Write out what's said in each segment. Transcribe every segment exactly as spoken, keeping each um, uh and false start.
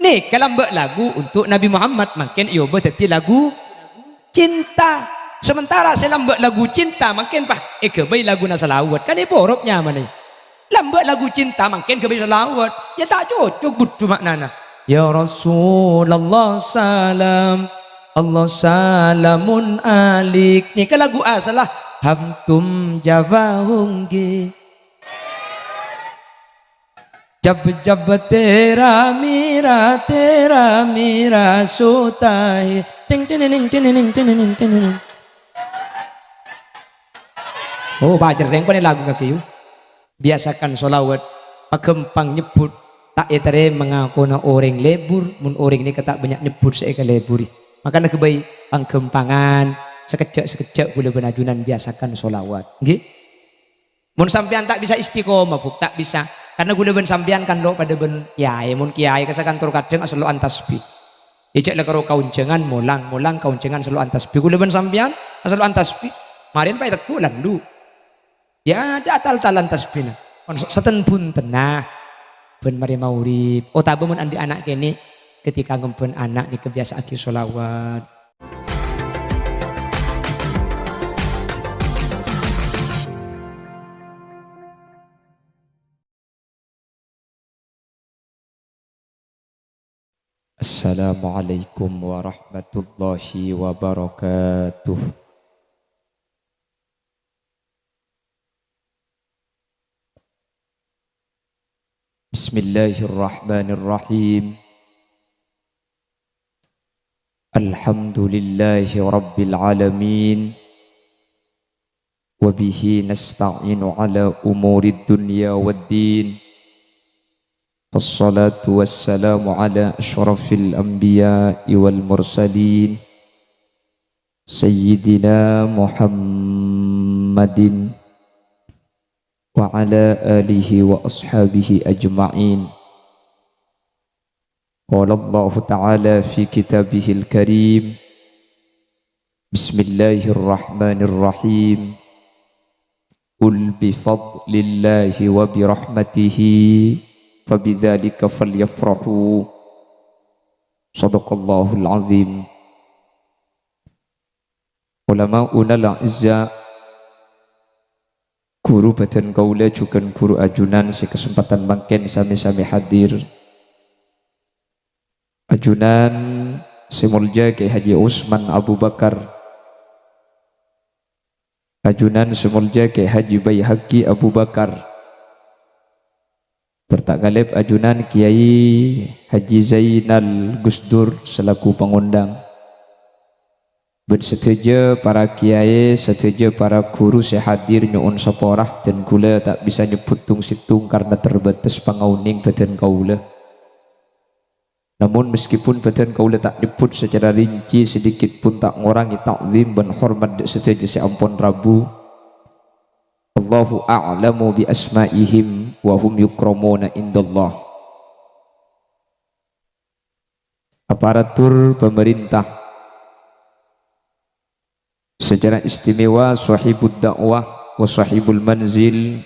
Nèka lambâ' lagu untuk Nabi Muhammad, mangkèn èobâ dhâddhi lagu cinta. Sementara sè lambâ' lagu cinta, mangkèn, pas èghâbây laguna salawat. Kan èporop nyamana. Lambâ' lagu cinta, mangkèn ghâbây salawat. Ya ta' cocok bhudhu ma'nana. Ya Rasulullah salam, Allah salamun alaik. Nèka lagu asalla. Hamtum jawahum ghi. Jab jab tera mera, tera mera sota hai. Ting ting ting ting ting ting ting ting. Oh, pacerrèng panè lagu kakè, yu. Biasakan sholawat, paghâmpang nyebbhut, ta' ètarèma ngakona orèng lebur, mon orèng nèka ta' bânnya' nyebbhut sè èkaleburi. Makana ghâbây pangghâmpangan, sakejjhâ'-sakejjhâ' ghulâ bân ajunan biasakan sholawat. Ngghi? Mon sampèyan ta' bisa istiqomah, Bu, ta' bisa. Karna ghulâ bân sampèyan kan lo' padâ bân kèyaè. Mon kèyaè ka sakantor kadhâng asello'an tasbih. È jhâ' la karo kaonjhângan molang, molang kaonjhângan sello'an tasbih. Ghulâ bân sampèyan asello'an tasbih. Marèn paè tegghu' landu'. Ya, ada atal-talan tasbihna. Kon so-, saten buntenna. Bân marè maurip. Otabâ mon andi' ana' kènè', ketika ngembhân ana' nèka biasa'aghi sholawat. Assalamualaikum warahmatullahi wabarakatuh. Bismillahirrahmanirrahim. Alhamdulillahi rabbil alamin. Wa bihi nasta'inu ala umurid dunya wad din. Wassalatu wassalamu ala asyrafil anbiya'i wal mursalin, Sayyidina Muhammadin wa ala alihi wa ashabihi ajma'in. Qala Allahu ta'ala fi kitabihil karim, Bismillahirrahmanirrahim. Qul bi fadlillahi wa bi rahmatihi fa bidzalika falyafrahu. Shadaqallahul azim. Ulama'unal a'izza, ghuru bhâdhân kaulâ jhughân ghuru ajunan sè kasempadhân mangkèn sami-sami hadir. Ajunan sè molja Kyai Haji Usman Abu Bakar. Ajunan sè molja Kyai Haji Baihaqi Abu Bakar. Bâr ta' kalèp ajunan Kyai Haji Zainal Gusdur selaku pangondhâng. Bân sadhâjâ para kèyaè, sadhâjâ para ghuru sè hadir nyo'on sapora, dân kaulâ ta' bisa nyebbhut tong-sèttong karna terbatas pangaonèng bhâdhân kaulâ. Namun, meskipun bhâdhân kaulâ ta' nyebbhut sacara rinci, sedikit pun ta' ngorangè ta'zim bân hormat dâ' sadhâjâ sè ampon rabu. Allahu a'lamu bi asma'ihim wa hum yukramuna indallah. Aparatur pamarènta, secara istimewa Shahibud Da'wah wa Shahibul Manzil,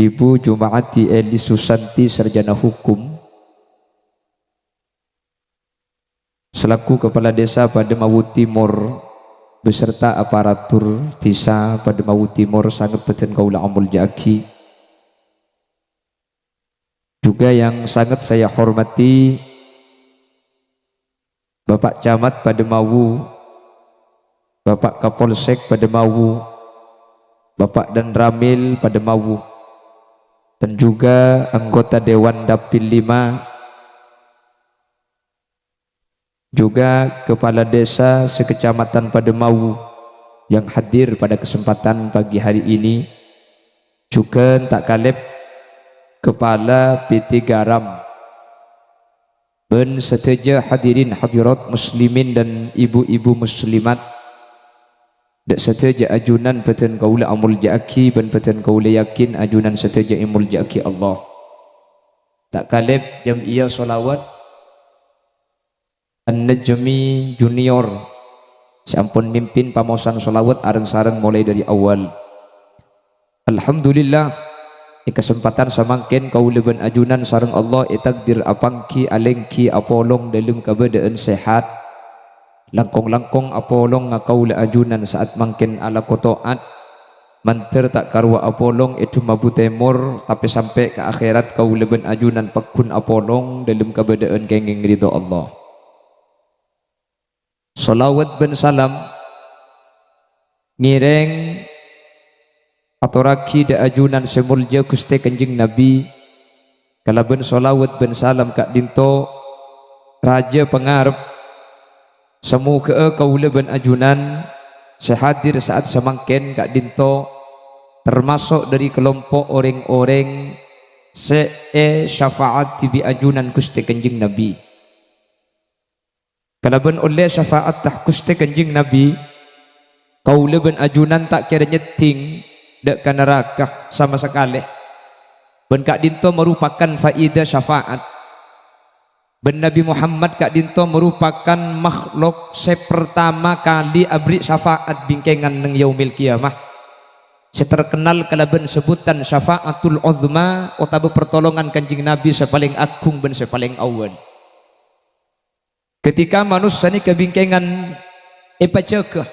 Ibu Juma'ati Eli Susanti, Sarjana Hukum, selaku Kepala Desa Pademawu Timur, beserta aparatur Desa Pademawu Timur, sanget bhâdhân kaulâ amolja'aghi. Juga yang sangat saya hormati Bapak Camat Pademawu, Bapak Kapolsek Pademawu, Bapak Danramil Pademawu, dan juga anggota Dewan Dapil lima, juga Kepala Desa se-Kecamatan Pademawu yang hadir pada kesempatan pagi hari ini, jughân ta' kalèp Kepala P T Garam, bân sadhâjâ hadirin hadirat muslimin dan ibu-ibu muslimat. Dâ' sadhâjâ ajunan bhâdhân kaulâ amolja'aghi bân bhâdhân kaulâ yakin ajunan sadhâjâ èmolja'aghi Allah. Ta' kalèp jam'iyah sholawat An-Najmi Junior sè ampon mimpin pamaosan sholawat areng-sareng molaè dâri awal. Alhamdulillah, È kasempadhân samangkèn kaulâ bân ajunan sareng Allah ètakdir apangghi alèngghi apolong dâlem kabâdâ'ân sehat. Langkong-langkong apolong kaulâ ajunan sa'at mangkèn alako to'at. Mandhâr ta' karowa apolong è Dhummabu Tèmor, tapè sampè' ka akhèrat kaulâ bân ajunan pagghun apolong dâlem kabâdâ'ân kèngèng ridho Allah. Shalawat bân salam ngèrèng atorraghi dâ' ajunan sè molja Ghustè Kanjeng Nabi, kalabân shalawat bân salam ka'dinto, rajâ pangarep, samoghâ'â kaulâ bân ajunan sè hadir sa'at samangkèn ka'dinto tamaso' dâri kalompo' orèng-orèng sè èsyafaat dhibi' ajunan Ghustè Kanjeng Nabi. Kalabân ollè syafa'atta Ghustè Kanjeng Nabi, kaulâ bân ajunan ta' kèra nyèddhing dâ' ka naraka sama sakalè. Bân ka'dinto marupakan faidah syafa'at. Bân Nabi Muhammad ka'dinto marupakan makhluk sè pertama kali aberri' syafa'at bingkèngan neng Yaumil Qiyamah, sè terkenal kalabân sebutan Syafa'atul Uzma otabâ pertolongan Kanjeng Nabi sè palèng agung bân sè palèng awwal. Ketika manossa nèka bingkèngan èpajâgâ,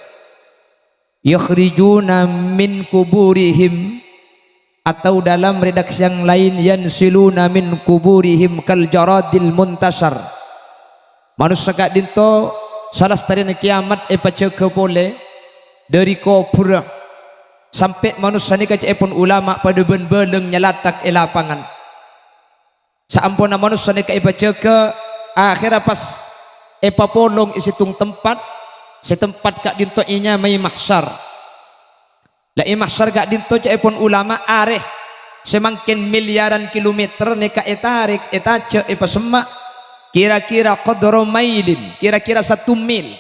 "Yakhrijuna min kuburihim," atau dalam redaksi yang lain, "Yansiluna min kuburihim kal jaradil muntashar." Manossa ka'dinto salastarèna kiyamat èpajâgâ polè dâri kobhurrâ, sampè' manossa nèka ca'èpon ulama padâ bân bâlâng nyalathak è lapangan. Saamponna manossa nèka èpajâgâ, akhèrra pas èpapolong è sèttong tempat, sè tempat ka'dinto ènyamaè mahsyar. La è mahsyar ka'dinto ca'èpon ulama arè sè mangkèn milyaran kilometer nèka ètarèk, ètajâ', èpasemma', kira-kira qadra mailin, kira-kira satu mil.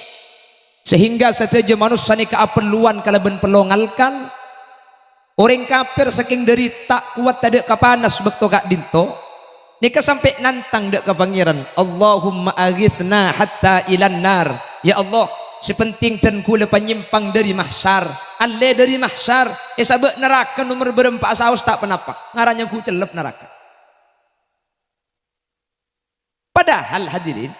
Sehingga sadhâjâ manossa nèka apelluwan kalabân pello ngalkal. Orèng kafir sakèng dâri ta' kowat tadâ' ka panas bâkto ka'dinto, nèka sampè' nantang dâ' ka Pangèran, "Allahumma aghitsna hatta ilan nar." Ya Allah, sè pentèng dân kaulâ panyèmpang dâri mahsyar, allè dâri mahsyar, èsabâ' naraka nomer bârâmpa'a saos ta' ponapa, ngara nyangghu cellep naraka. Padahal, hadirin,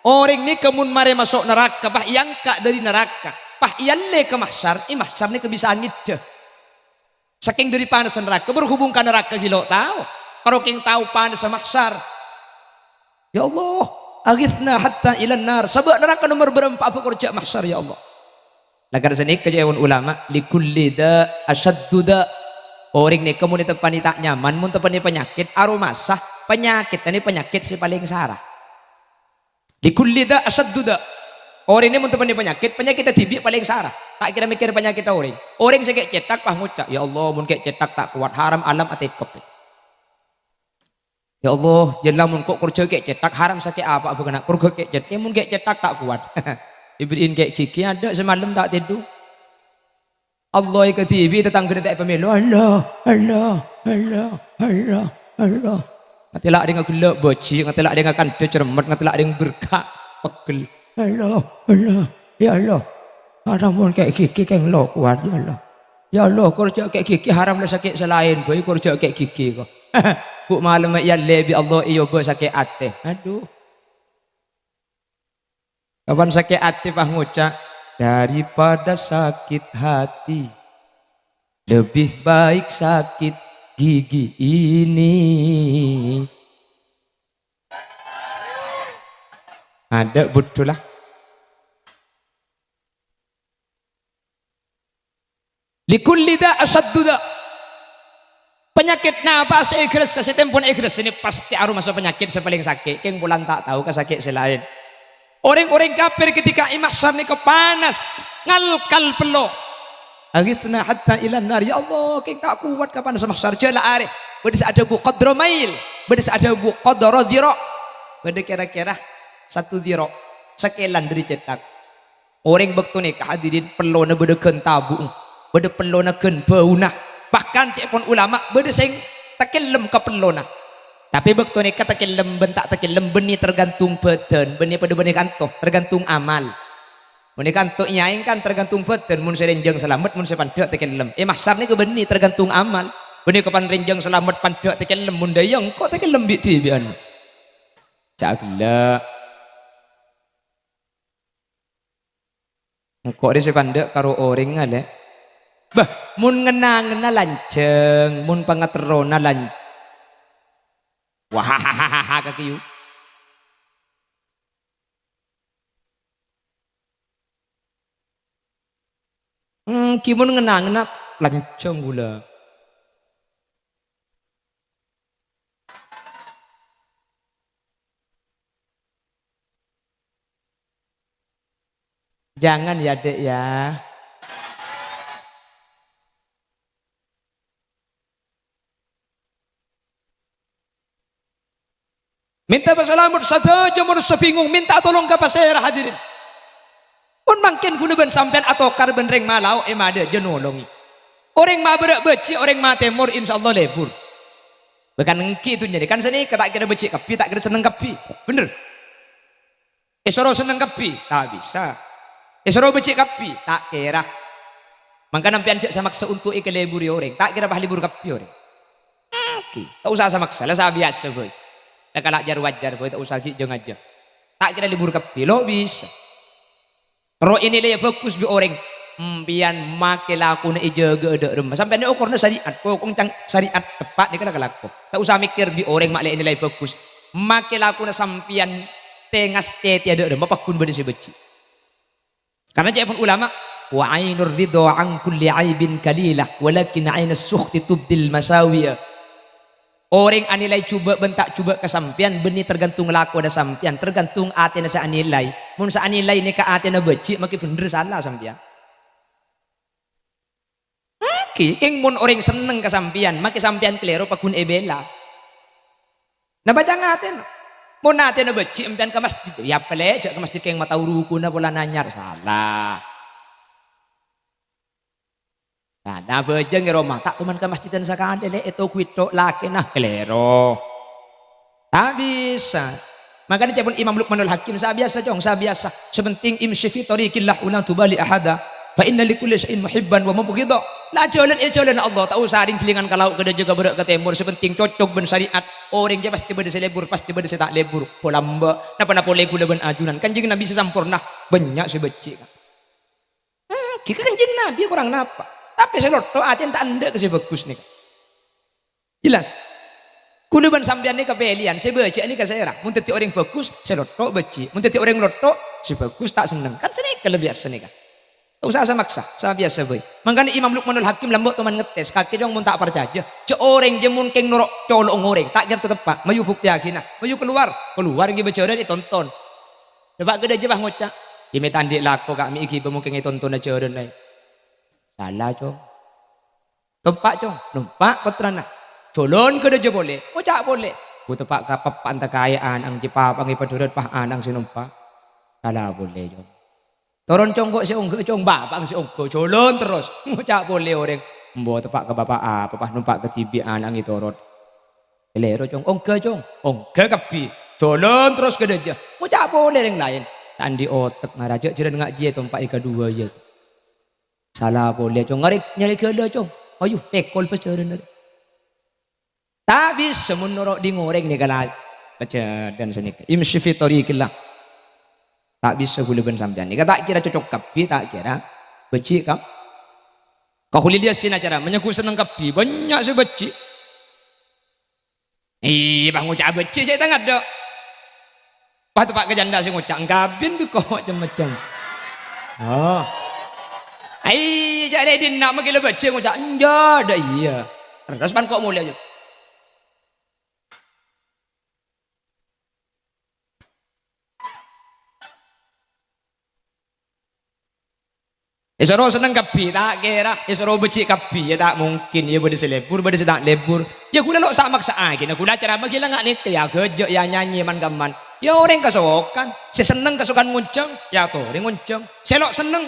orèng nèka mon marè maso' naraka, pas èangka' dâri naraka, pas èallè ka mahsyar, è mahsyar nèka bisa ngèddhâ. Sakèng dâri panassa naraka, berhubung ka naraka ghilo' tao, karo kèng tao panassa mahsyar. "Ya Allah, aghitsna hatta ilan nar." Sabâ' naraka nomer bârâmpa'a bâkor jâ' mahsyar, ya Allah. Lakar sanèka ca'èpon ulama, "Likulli da' asyaddu da'." Orèng nèka mon èteppa'è ta' nyaman, mon teppa'è panyakèt, aromasa panyakèt, ini panyakèt sè palèng sara. "Likulli da' asyaddu da'." Orèng nèka mon teppa'è panyakèt, panyakèt dhibi' palèng sara. Ta' kèra mèkkèr panyakèt orèng. Orèng sè kè' cèthak, pas ngoca', "Ya Allah, mon kè' cèthak ta' kowat, haram alam atèkep." Ya Allah, jâ' la mon ko-, kor jâ' kè' cèthak, haram sakè' apa'a bâkana, kor jâ' kè' cèthak, mon kè' cèthak ta' kowat. Èbèrri'in kè' ghighi, adâ' samalem ta' tèdung. Allah èkadhibi' tatangghâna ta' èpamèlo. Allah, Allah, Allah, Allah, Allah. Ngatèla' rèng ghellâ' bâji', ngatèla' rèng kandhâ cermet, ngatèla' rèng berkah, pegghel. Allah, Allah, ya Allah. Haram mon kè' ghighi kèng lo' kowat, ya Allah. Ya Allah, kor jâ' kè' ghighi haram la sakè' sè laèn bhâi, kor jâ' kè' ghighi ko. Bu' malemma èallè bi' Allah èobâ sakè' atè. Adhu. Kapan sakè' atè pas ngoca', "Daripada sakit hati, lebih baik sakit gigi ini." Adâ' budhu la. "Likulli da' asyaddu da'." Panyakèt napa sè ègressa, sè tempona ègressa, ini pasti aromasa panyakèt sè palèng sakè', kèng polana ta' tao ka sakè' sè laèn. Orèng-orèng kafir ketika è mahsyar nèka panas, ngalkal pello. "Aghitsna hatta ilan nar." "Ya Allah, kèng ta' kowat ka panas mahsyar." Jâ' la arè, bâdâ sè adhâbu qadra mail, bâdâ sè adhâbu qadra dhira'. Bâdâ kèra-kèra satu dhira', sakèlan dâri cèthak. Orèng bâkto nèka, hadirin, pellona bâdâ ghân tabu'na, bâdâ pellona ghân bâuna. Bahkan ca'èpon ulama, bâdâ sè takellem ka pellona. Tapè bâkto nèka takellem bân ta' takellem bânnè tergantung bâdân, bânnè padâ bânnè kanto, tergantung amal. Mon è kanto nyèngkan tergantung bâdân, mon sè rènjhâng salamet, mon sè pandâ' takellem. È mahsyar nèka bânnè tergantung amal. Ghânèka pan rènjhâng salamet pandâ' tacellem, mon dâ' iyâ engko' tacellem bi' dhibi'ân. Jhâ' ghellâ'. Engko' rè sè pandâ' karo orèngnga, Lè'. Bâh, mon ngen-angenna lanjhâng, mon pangaterrona lan-, wah, kakèyu. Èngghi mon ngen-angenna lanjhâng ghulâ. Jangan ya, Dek, ya. Mènta pasalamet sadhâjâ manossa bingung, mènta tolong ka pasèra, hadirin? Mon mangkèn ghulâ bân sampèyan atokar bân rèng malao è madâ, jhâ' nolongè. Orèng mabârâ' bâji', orèng matèmor, insyaallah lebur. Bâ kan èngghi dhunnya nèka, kan sanèka ta' kèra bâji' kabbhi, ta' kèra senneng kabbhi. Bhender? Èsoro senneng kabbhi, ta' bisa. Èsoro bâji' kabbhi, ta' kèra. Mangkana sampèyan jhâ' samaksa onto' èkaleburè orèng, ta' kèra pas lebur kabbhi orèng. Èngghi, ta' osa samaksa, la sabiyasa bhâi. La kala' jhâr-wajhâr bhâi, ta' osa ghi' jhâ-ngajhâ. Ta' kèra lebur kabbhi, lo' bisa. Terro ènilai bhâghus bi' orèng. Sampèyan makè lakona èjâgâ dâ' remma. Sampèyan okorna syariat, pokok cang-, syariat teppa' nèka la kalako. Ta' osa mèkkèr bi' orèng ma' la ènilai bhâghus. Makè lakona sampèyan tengas cètèya dâ' remma, pagghun bâdâ sè bâji'. Karna ca'èpon ulama, "Wa ainur ridha an kulli aibin qalilah, walakin ainus sukhti tubdil masawiya." Orèng anilai jhubâ' bân ta' jhubâ' ka sampèyan bânnè tergantung lakona sampèyan, tergantung atèna sè anilai. Mon sè anilai nèka atèna bâji', makè bhender sala sampèyan. Èngghi, kèng mon orèng senneng ka sampèyan, makè sampèyan kalèro pagghun èbela. Napa ca'na atèna? Mon atèna bâji', sampèyan ka masjid, ya pèlè, jhâ' ka masjid kèng matao rukuna polana anyar, sala. Nah, abhâjâng è roma, ta' toman ka masjidan sakalè, Lè', ètoguwi tok lakèna, kalèro. Ta' bisa. Mangkana ca'èpon Imam Luqmanul Hakim, "Sabiyasa, Cong, sabiyasa. Sè pentèng imshi fi thariqillah wa la tubali ahada. Fa inna li kulli syai'in muhibban wa mubghidha." La jhâlân è jhâlânna Allah, ta' osa rèng-jhillingan ka lao', ka dâjâ, ka bârâ', ka tèmor. Sè pentèng cocok bân syariat. Orèng jâ pastè bâdâ sè lebur, pastè bâdâ sè ta' lebur. Polana bâ-, napa-napa polè ghulâ bân ajunan. Kanjeng Nabi sè samporna, bânnya' sè bâji', Ka'. Hmm, ghi' ka Kanjeng Nabi korang napa? Tapè sè lotto' atèna ta' endâ' ka sè bhâghus nèka. Jelas? Kaulâ bân sampèyan nèka pèlèyan, sè bâji'â nèka sèra. Mon dhâddhi orèng bhâghus, sè lotto' bâji'. Mon dhâddhi orèng lotto', sè bhâghus ta' senneng. Kan sanèka la biyasa nèka. Ta' osa samaksa, sabiyasa bhâi. Mangkana Imam Luqmanul Hakim lambâ' toman ngettes, "Kakè, Cong, mon ta' parcajâ, jhâ' orèng jâ mon kèng noro' colo'na orèng, ta' kèra teppa', mayu buktèyaghina, mayu kalowar." Kalowar ghi' bâjârân ètonton. Teppa' ka dâjâ pas ngoca', "Iyâ mè' ta' andi' lako, Ka', mè' èghibâ mon kèng ètontona jârân aè." Sala, Cong. Teppa', Cong. Nompa' pottrana. Jhâlân ka dâjâ polè. Ngoca' polè. Bu teppa' ka papa' anta kaè ana'na jâ papa' ngèpadhârât pas ana'na sè nompa'. Sala polè, Cong. Toron, Cong, ko' sè ongghâ, Cong. Bapa'na sè ongghâ. Jhâlân terros. Ngoca' polè orèng. Embo teppa' ka bapa' apa pas nompa' kadhibi' ana'na ètorot. Kalèro, Cong. Ongghâ, Cong. Ongghâ kabbhi. Jhâlân terros ka dâjâ. Ngoca' polè rèng laèn. Ta' andi' otek mara, jhâ' jârân ngajhi ètompa'è kadhuwâ, iyâ. Sala polè, Cong. Ngarè-, nyarè ghâlâ, Cong. Ayu, tèkol bâjârân arè. Ta' bisa mon noro' dhing orèng nèka la-, pajhâdhân sanèka. Imshi fi thariqillah. Ta' bisa kaulâ bân sampèyan. Nèka ta' kèra cocok kabbhi, ta' kèra bâji' kab-, Ka Kholil Yasin acara, manyèghu senneng kabbhi, bânnya' sè bâji'. Iyâ, pas ngoca' bâji' sè ta' ngadâ'. Pas teppa' ka jhândhâ sè ngoca', "Engkabin bi' ko' cem-macem." Oh. Ai, jâ' rè dinna' magila bâji' ngoca', "Enjâ', dâ' iyâ." Terros pan ko' molè ajâ. Èsoro senneng kabbhi, ta' kèra. Èsoro bâji' kabbhi, ya ta' mungkin. Ya bâdâ sè lebur, bâdâ sè ta' lebur. Ya ghulâ lo' sa-maksa'aghi, na ghulâ acara magila nga' nèka, ya ghâjâ', ya nyanyi, man-kamman. Ya orèng kasokan. Sè senneng kasokan ngonjhâng, ya atorè ngonjhâng. Sè lo' senneng,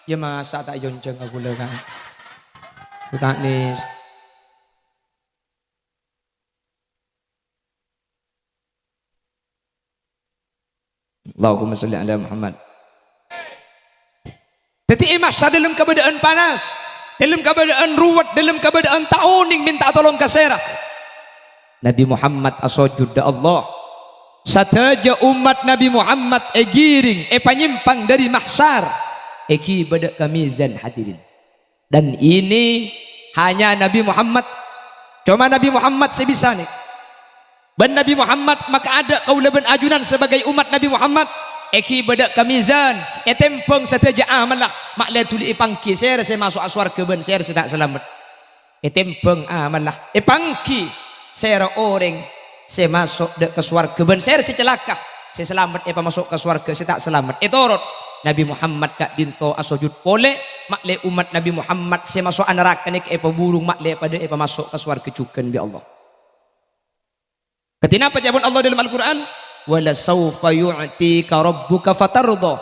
ya masa' ta' èonjhâng ka ghulâ, Ka'. Ghulâ ta' nis. Allahumma sholli ala Muhammad. Dhâddhi, è masa dâlem kabâdâ'ân panas, Dâlem kabâdâ'ân ruwet, dâlem kabâdâ'ân ta' onèng mènta'a tolong ka sèra. Nabi Muhammad asojud dâ' Allah. Sadhâjâ ommat Nabi Muhammad èghiring, èpanyèmpang dâri mahsyar, èghibâ dâ' ka mizan, hadirin. Dan ini hanya Nabi Muhammad. Coma Nabi Muhammad sè bisa, nè. Bân Nabi Muhammad, maka adâ' kaulâ bân ajunan sebagai ommat Nabi Muhammad, èghibâ dâ' ka mizan, ètèmbhâng sadhâjâ amalla, ma' lè dhuli èpangghi sèra sè maso'a sowarghâ bân sèra sè ta' salamet. Ètèmbhâng amalla, èpangghi sèra orèng sè maso' dâ' ka sowarghâ bân sèra sè calaka', sè salamet èpamaso' ka sowarghâ, sè ta' salamet ètorot. Nabi Muhammad ka'dinto asojud polè, ma' lè ommat Nabi Muhammad sè maso'a naraka nèka èpabhurung, ma' lè padâ èpamaso' ka sowarghâ jhughân bi' Allah. Kadhi napa ca'èpon Allah dâlem Al-Qur'an? "Wa la saufa yu'tika rabbuka fatardha."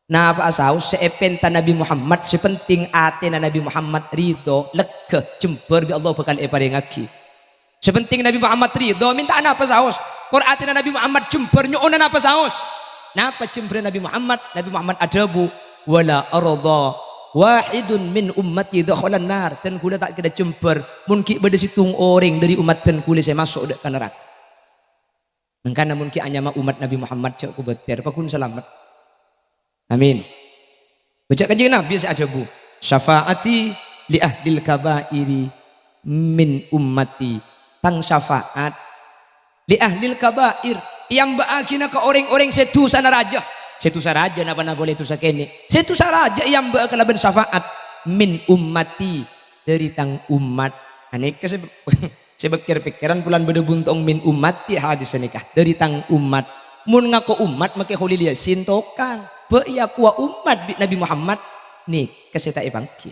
Napa'a saos sè èpènta Nabi Muhammad, sè penting atèna Nabi Muhammad ridho, lega, jembhâr bi' Allah bhâkal èparèngaghi. Sè penting Nabi Muhammad ridho, mènta'a napa saos. Kor atèna Nabi Muhammad jembhâr, nyo'ona napa saos. Napa jembhârrâ Nabi Muhammad? Nabi Muhammad adhâbu, "Wala ardha wahidun min ummati dakhalan nar." Dân ghulâ ta' kèra jembhâr, mon ghi' bâdâ sèttong orèng dâri ommat dân ghulâ sè maso' dâ' ka naraka. Mangkana mon ghi' anyama ommat Nabi Muhammad jhâ' kobâtèr, paggun salamet. Amin. Bâca Kanjeng Nabi sè adhâbu, "Syafa'ati li ahlil kaba'iri min ummati." Tang syafaat li ahlil kaba'ir, èambâ'âghina ka orèng-orèng sè dhusana rajâ. Sè dhusa rajâ napa-napa polè dhusa kènè'. Sè dhusa rajâ èambâ'â kalabân syafaat min ummati, dâri tang ommat. Anèka sè, sè pèkkèr-pèkkèran polana bâdâ bunto'na min ummati hadis nèka. Dâri tang ommat. Mon ngako ommat makè Kholil Yasin tokang. Bâ' èakowa ommat bi' Nabi Muhammad. Nèka sè ta' èpangghi.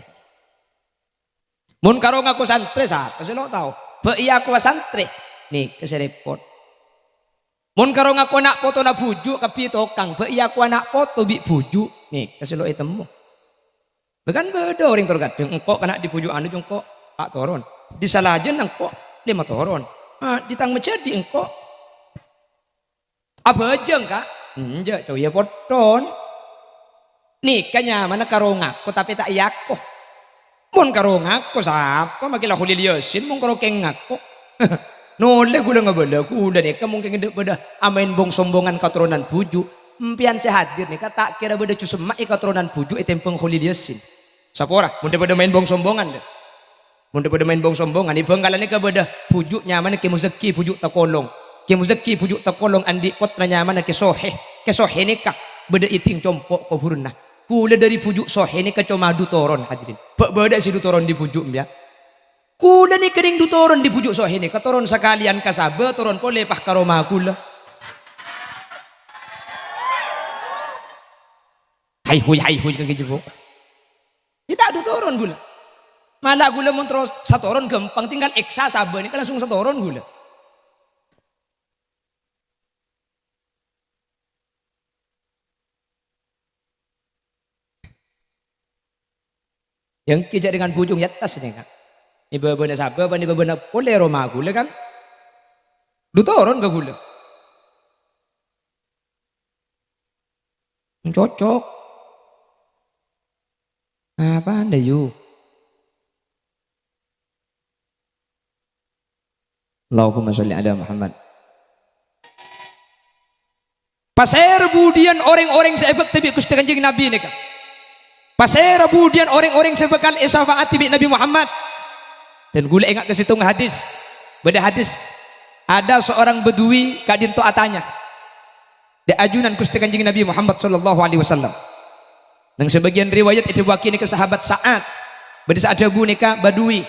Mon karo ngako santrè, sapa sè lo' tao? Bâ' èakowa santrè. Nèka sè rèpot. Mon karo ngako ana' potona bhuju' kabbhi tokang, bâ' èakowa ana' poto bi' bhuju'. Nèka sè lo' ètemmo. Bâ' kan bâdâ orèng tor kadhâng, "Engko' kana' di bhuju' anu, engko' pa' toron. Di salajânna engko' lèma toron. Ah, di tang majâdi' engko'." Abhâjâng, Ka'? Enjâ', coyè potton. Nèka nyamana karo ngako tapè ta' èako. Mon karo ngako, sapa makè la Kholil Yasin mon karo kèng ngako? Nolè ghulâ ngabâlâ, ghulâ nèka mon kèng endâ' bâdâ amaèn bong-sombongan katoronan bhuju'. Empèyan sè hadir nèka ta' kèra bâdâ jhu semma' è katoronan bhuju' ètèmbhâng Kholil Yasin. Sapora, mon dâ-bâdâ maèn bong-sombongan, dâ. Mon dâ-bâdâ maèn bong-sombongan, è Bhângkalan nèka bâdâ bhuju' nyamana Kè Muzakki bhuju' Takolong. Kè Muzakki bhuju' Takolong andi' pottra nyamana Kè Sohè. Kè Sohè nèka bâdâ è Ding Compo' kobhurânna. Ghulâ dâri bhuju' Sohè nèka coma du toron, hadirin. Bâ' bâdâ sè du toron dâri bhuju' empèyan. Ghulâ nèka rèng du toron dâri bhuju' Sohè nèka, toron sakalèyan ka Sabâ, toron polè pas ka roma ghulâ. Hai hui, hai hui, kaangghuy jhubâ'. Yâ ta' du toron ghulâ. Mala ghulâ mon terros satoron ghâmpang, tinggal èksa Sabâ nèka langsung satoron ghulâ. Yâ èngghi jhâ' dengan bhujung è attas nèka. È bâbâna Sabâ, bân è bâbâna polè roma ghulâ kan. Du toron ka ghulâ. Cocok. Apana, yu? Allahumma sholli ala Muhammad. Pasèra budiyân orèng-orèng sè èbhâktè bi' Ghustè Kanjeng Nabi nèka? Pasèra budiyân orèng-orèng sè bhâkal èsyafaati bi' Nabi Muhammad? Dân ghulâ enga' ka sèttong hadis. Bâdâ hadis, ada seorang Badui ka'dinto atanya, dâ' ajunan Ghustè Kanjeng Nabi Muhammad sallallahu alaihi wasallam. Neng sabâgiyân riwayat èdhâbuwâghi nèka sahabat Sa'ad. Bâdâ sè adhâbu nèka Badui.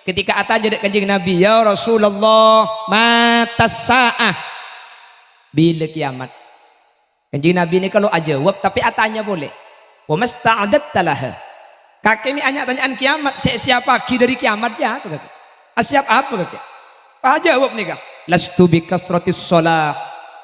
Ketika atanya dâ' Kanjeng Nabi, "Ya Rasulullah, matas sa'ah?" Bilâ kiyamat? Kanjeng Nabi nèka lo' ajâwâb, tapè atanya polè. "Wa masta'adatta laha?" Kakè mè' anya-tanya'an kiyamat, sè èsiyapaghi dâri kiyamat jâ apa kakè? Asiyap apa kakè? Pas ajâwâb nèka, "Lastu bi kasratis shalah,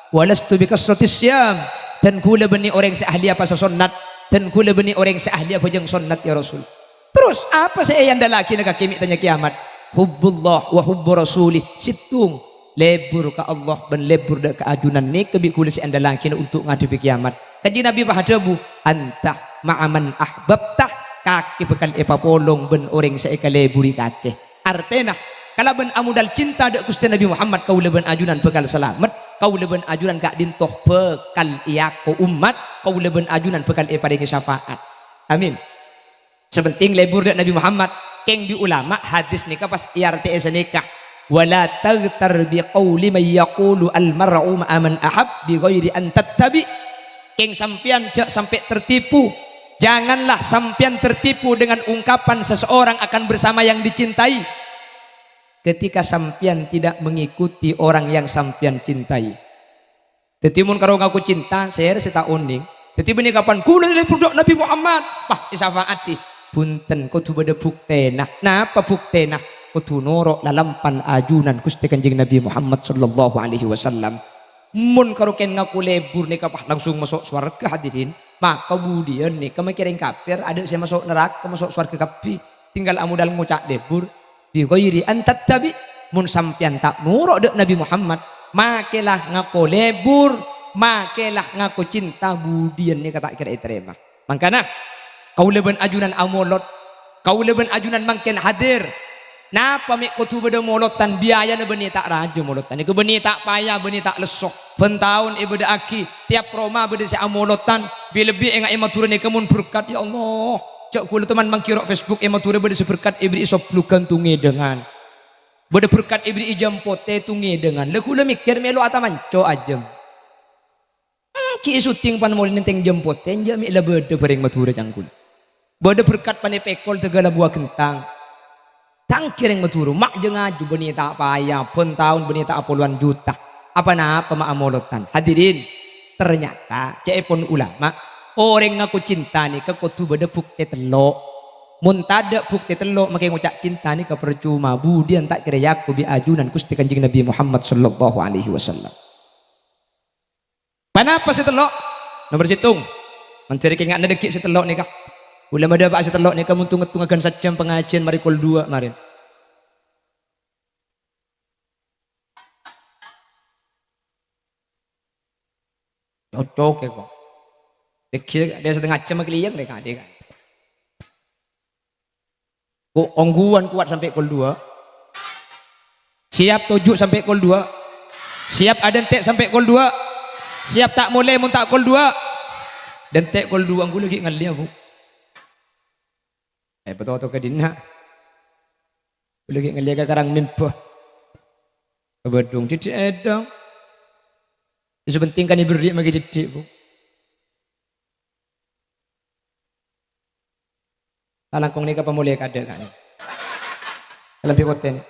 wa lastu bi kasratis siyam." Dân ghulâ bânnè orèng sè ahli apowasa sonnat, dân ghulâ bânnè orèng sè ahli abhâjâng sonnat, ya Rasul. Terros, apa sè èandâlâghi nèka kakè mè' tanya kiyamat? Hubbullah wa hubbu rasulih. Sèttong, lebur ka Allah bân lebur dâ' ka ajunan nèka bi' ghulâ sè èandâlâghi untuk ngadhebbhi kiyamat. Kanjeng Nabi pas adhâbu, "Anta ma'a man ahbabta." kakè bhâkal èpapolong bân orèng sè èkaleburi kakè. Artèna, kalabân amodal cinta dâ' Ghustè Nabbhi Muhammad, kaulâ bân ajunan bhâkal salamet, kaulâ bân ajunan ka'dinto bhâkal èako ommat, kaulâ bân ajunan bhâkal èparèngè syafaat. Amin. Sè pentèng lebur dâ' Nabbhi Muhammad, kèng bi' ulama hadis nèka pas èartè'è sanèka. "Wa la taghtar bi qauli man yaqulu al mar'u ma'a man ahab bi ghairi an tattabi." Kèng sampèyan jhâ' sampè' tertipu. Janganlah sampèyan tertipu dengan ungkapan seseorang akan bersama yang dicintai ketika sampèyan tidak mengikuti orang yang sampèyan cintai. Dhâddhi mon karo ngaku cinta, sèra sè ta' onèng. Dhâddhi bânnè kapan ghulâ lebur dâ' Nabbhi Muhammad, pas èsyafaati. Bhunten, kodhu bâdâ buktèna. Napa buktèna? Kodhu noro' lalampan ajunan Ghustè Kanjeng Nabbhi Muhammad sallallahu alaihi wasallam. Mon karo kèng ngaku lebur nèka, pas langsung maso' sowarghâ, hadirin. Maka budiyân nèka makè rèng kafir, adâ' sè maso' naraka, maso' sowarghâ kabbhi. Tinggal amodal ngoca' lebur. "Bi ghairi an tattabi." Mon sampèyan ta' noro' dâ' Nabbhi Muhammad, makèla ngako lebur, makèla ngako cinta, budiyân nèka ta' kèra ètarèma. Mangkana, kaulâ bân ajunan amolod, kaulâ bân ajunan mangkèn hadir. Napa mè' kodhu bâdâ molodhân, biayana bânnè ta' rajâ molodhân. Nèka bânnè ta' paya, bânnè ta' lesso. Bân taon èbâdâ'aghi, tiap roma bâdâ sè amolodhân, bi-, lebbi ènga' è Madhurâ nèka mon berkat, ya Allah. Jhâ' ghulâ toman mangkèro' Facebook è Madhurâ bâdâ sè berkat èberri'i soblugân tongèdângan. Bâdâ berkat èberri'i jâm potè tongèdângan. La ghulâ mèkkèr mèlo atamanco ajâm. Ghi' syuting pan molè nèntèng jâm potè, enjâ' mè' la bâdâ bhâreng Madhurâ cangkul. Bâdâ berkat panè pèkol tèghâl abuwâ ghentang. Tangghi rèng Madhurâ, ma' jâ-ngajhu bânnè ta' paya, bân taon bânnè ta' apolowan juta. Apa-napa ma' amolodhân. Hadirin, ternyata ca'èpon ulama, orèng ngako cinta nèka kodhu bâdâ buktè tello'. Mon tadâ' buktè tello', makè ngoca' cinta nèka parcoma, budiyân ta' kèra èako bi' ajunan Ghustè Kanjeng Nabbhi Muhammad sallallahu alaihi wasallam. Ponapa sè tello'? Nomer sèttong. Manjhâri kènga'na dhâggi' sè tello' nèka. Ghulâ madâpa'a sè tello' nèka mon tong-ngèttongan sajjhâm pangajiyân marè kol duwâ' marèn. Cocok ya, kok. Dhâggi' dâ' satengnga jhâm kalèyan, dâ' ka-, dâ' ka-. Ko-, ongghuwân kowat sampè' kol duwâ'. Siap toju' sampè' kol duwâ'. Siap adhânte' sampè' kol duwâ'. Siap ta' molè mon ta' kol duwâ'. Dhânte' kol duwâ', ongghu laghi' ngallèya, Bu. Eh, patoto ka dinna'. Laghi' ngallèya ka karang mimba. Ka Badung, didik èdhâng. Sè penting kan èberri' maghi didik, Bu. Ta' langkong nèka pamolè kadâ' ka'dinto. Kalambhi potè nè.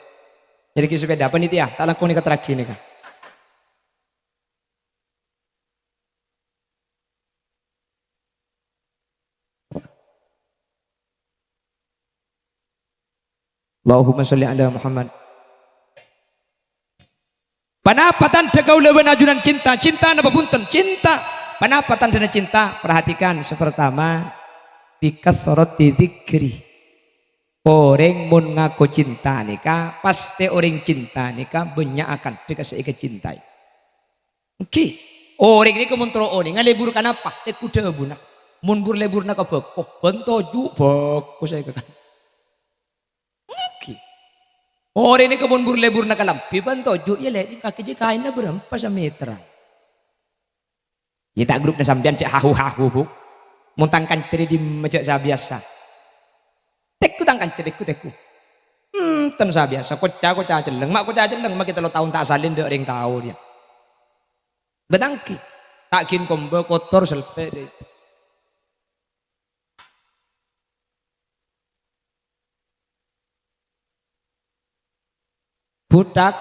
Nyarèkè sepeda, panitia, ta' langkong nèka teraghi nèka. Allahumma sholli ala Muhammad. Ponapa tandhâ kaulâ bân ajunan cinta? Cinta napa bhunten? Cinta. Ponapa tandhâna cinta? Perhatikan, sè pertama, bi kathrati dzikri. Orèng mon ngako cinta nèka, pastè orèng cinta nèka bânnya' akantha ka sè èkacintaè. Èngghi, orèng nèka mon terro onènga lebur ka napa? Tèngghu dhâbuna. Mon bur leburna ka bâko, bân toju' bâko sè èkakan. Èngghi. Orèng nèka mon bur leburna kalambhi bân toju', iyâ lè' nèka kèjhi kaènna bârâmpa sameterra. Iyâ ta' grupna sampèyan cè' hahu-hahu, Bu. Mon tang kanca rè dimma cè' sabiyasa. Tèngghu tang kanca, tèngghu, tèngghu. Enten sabiyasa, koca-koca celleng. Ma' koca celleng, makè tello taon ta' salèn dâ' rèng tao rèya. Bâtanggi. Ta' ghin komba, kotor, selpè', dâ'. Buthak.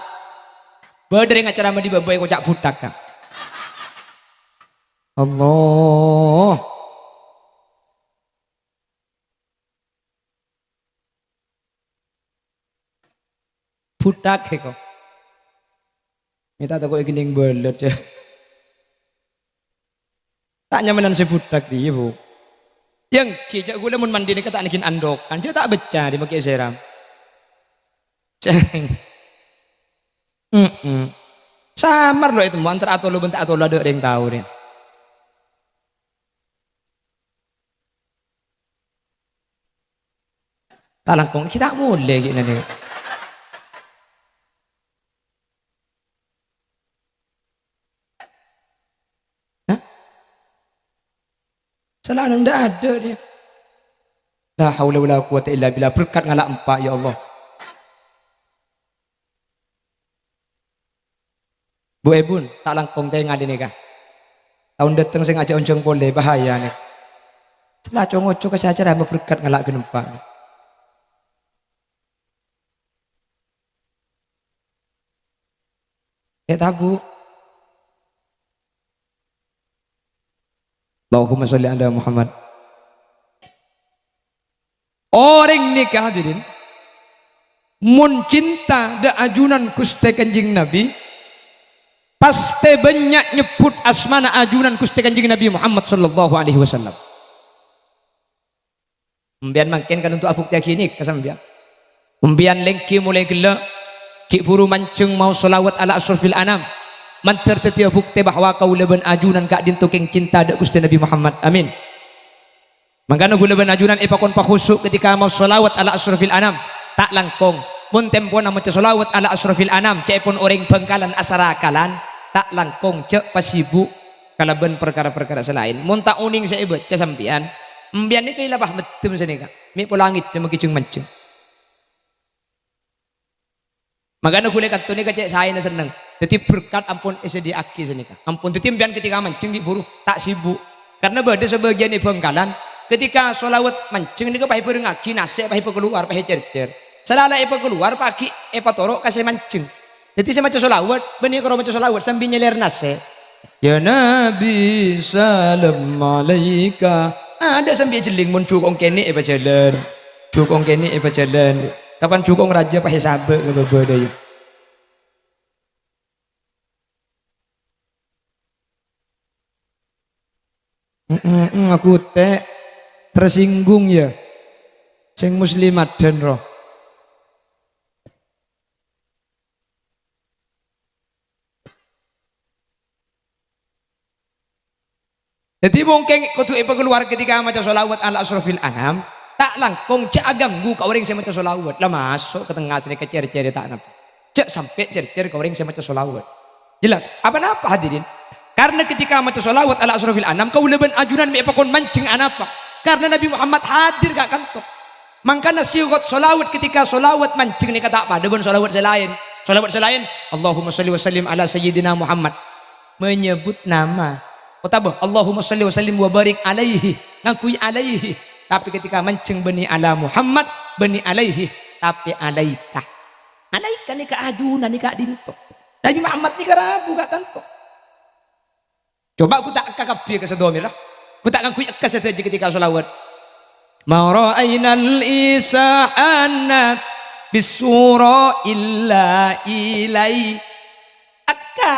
Bâdâ rèng acara mandi bâbâ èkoca' buthak, Ka'. Allah. Buthak, èko. Mè' ta' tako' èkennèng bâlât, jâ. Ta' nyamanan sè buthak dhiyâ, Bu. Èngghi, jâ' ghulâ mon mandi nèka ta' nèngghin andokan, jâ' ta' becca dâ' makè seram. Ceng. Mm-mm. Samar lo ètemmo antara atolo bân ta' atolo dâ' rèng tao rèya. Ta' langkong, ghi' ta' molè ghi' nèka. Hah? Sè lanang ndak ada dia. La haula wala quwwata illa billah. Berkat ngala' empa', ya Allah. Bu, Ebun, ta' langkong tèngalè nèka. Taon dâteng sè ngajhâk onjhâng polè, bahaya nèka. Sè la co-ngoco ka sè acara maberkat ngala' ghân empa'. È tabu. Allahumma sholli ala Muhammad. Orèng nèka, hadirin, mon cinta dâ' ajunan Ghustè Kanjeng Nabi, pastè bânnya' nyebbhut asmana ajunan Ghustè Kanjeng Nabi Muhammad sallallahu alaihi wasallam. Empèyan mangkèn kan onto' abhuktèyaghi nèka sampèyan. Empèyan lèngghi molaè ghellâ', ghi' bhuru manjheng maos shalawat ala asyrafil anam. Mandhâr dhâddhiyâ bhuktè bahwa kaulâ bân ajunan ka'dinto kèng cinta dâ' Ghustè Nabi Muhammad. Amin. Mangkana ghulâ bân ajunan èpakon pakhusu' ketika maos shalawat ala asyrafil anam. Ta' langkong. Mon tempona maca shalawat ala asyrafil anam, ca'èpon orèng Bhângkalan asarakalan, ta' langkong jhâ' pasibuk kalabân parkara-parkara sè laèn. Mon ta' onèng sè èbâca sampèyan, empèyan nèka èlabâ meddhem sanèka. Mè' pola ngèddhâ maghi jhâng-manjhâng. Mangkana ghulâ kanto nèka cè' saèna senneng. Dhâddhi berkat ampon èsadhiyâ'aghi sanèka. Ampon dhâddhi empèyan ketika manjheng ghi' bhuru, ta' sibuk. Karna bâdâ sabâgiyân è Bhângkalan, ketika shalawat manjheng nèka pas èbhârengngaghi nasè' pas èpakalowar, pas ècèr-cèr. Sala la èpakalowar, pas ghi' èpatoro' ka sè manjheng. Dhâddhi sè maca shalawat, bânnè karo maca shalawat sambi nyèlèr nasè'. "Ya Nabi, salam alaika." Adâ' sambi jhelling mon jhukong kènè' èpajhâlân. Jhukong kènè' èpajhâlân. Kapan jhukong rajâ pas èsabâ' ka bâbâ dâ' iyâ. Mm-mm, aku tè' tersinggung ya. Sing muslimat dan roh. Dhâddhi mongkèn kodhu èpakalowar ketika maca shalawat ala asyrafil anam, ta' langkong jhâ' aghânggu ka orèng sè maca shalawat. La maso' ka tengnga sanèka cèr-cèrè ta' napa. Jhâ' sampè' cèr-cèr ka orèng sè maca shalawat. Jelas? Apa napa, hadirin? Karna ketika maca shalawat ala asyrafil anam, kaulâ bân ajunan mè' èpakon manjheng anapa? Karna Nabi Muhammad hadir ka kanto. Mangkana sighat shalawat ketika shalawat manjheng nèka ta' padâ bân shalawat sè laèn. Shalawat sè laèn, "Allahumma shalli wa sallim ala sayyidina Muhammad." Menyebut nama. Otabâ, "Allahumma shalli wa sallim wa barik alaihi." Ngangghuy alaihi. Tapè ketika manjheng bânnè ala Muhammad, bânnè alaihi. Tapè alaika. Alaika nèka ajunan nèka ka'dinto. Nabi Muhammad nèka rabu ka'dinto. Coba ghu ta' ekka kabbhi ka sè dhamirra. Ghu ta' ngangghuy ekka sadhâjâ ketika shalawat. "Ma ra'ainal isa'anat bisura illa ilai." Ekka.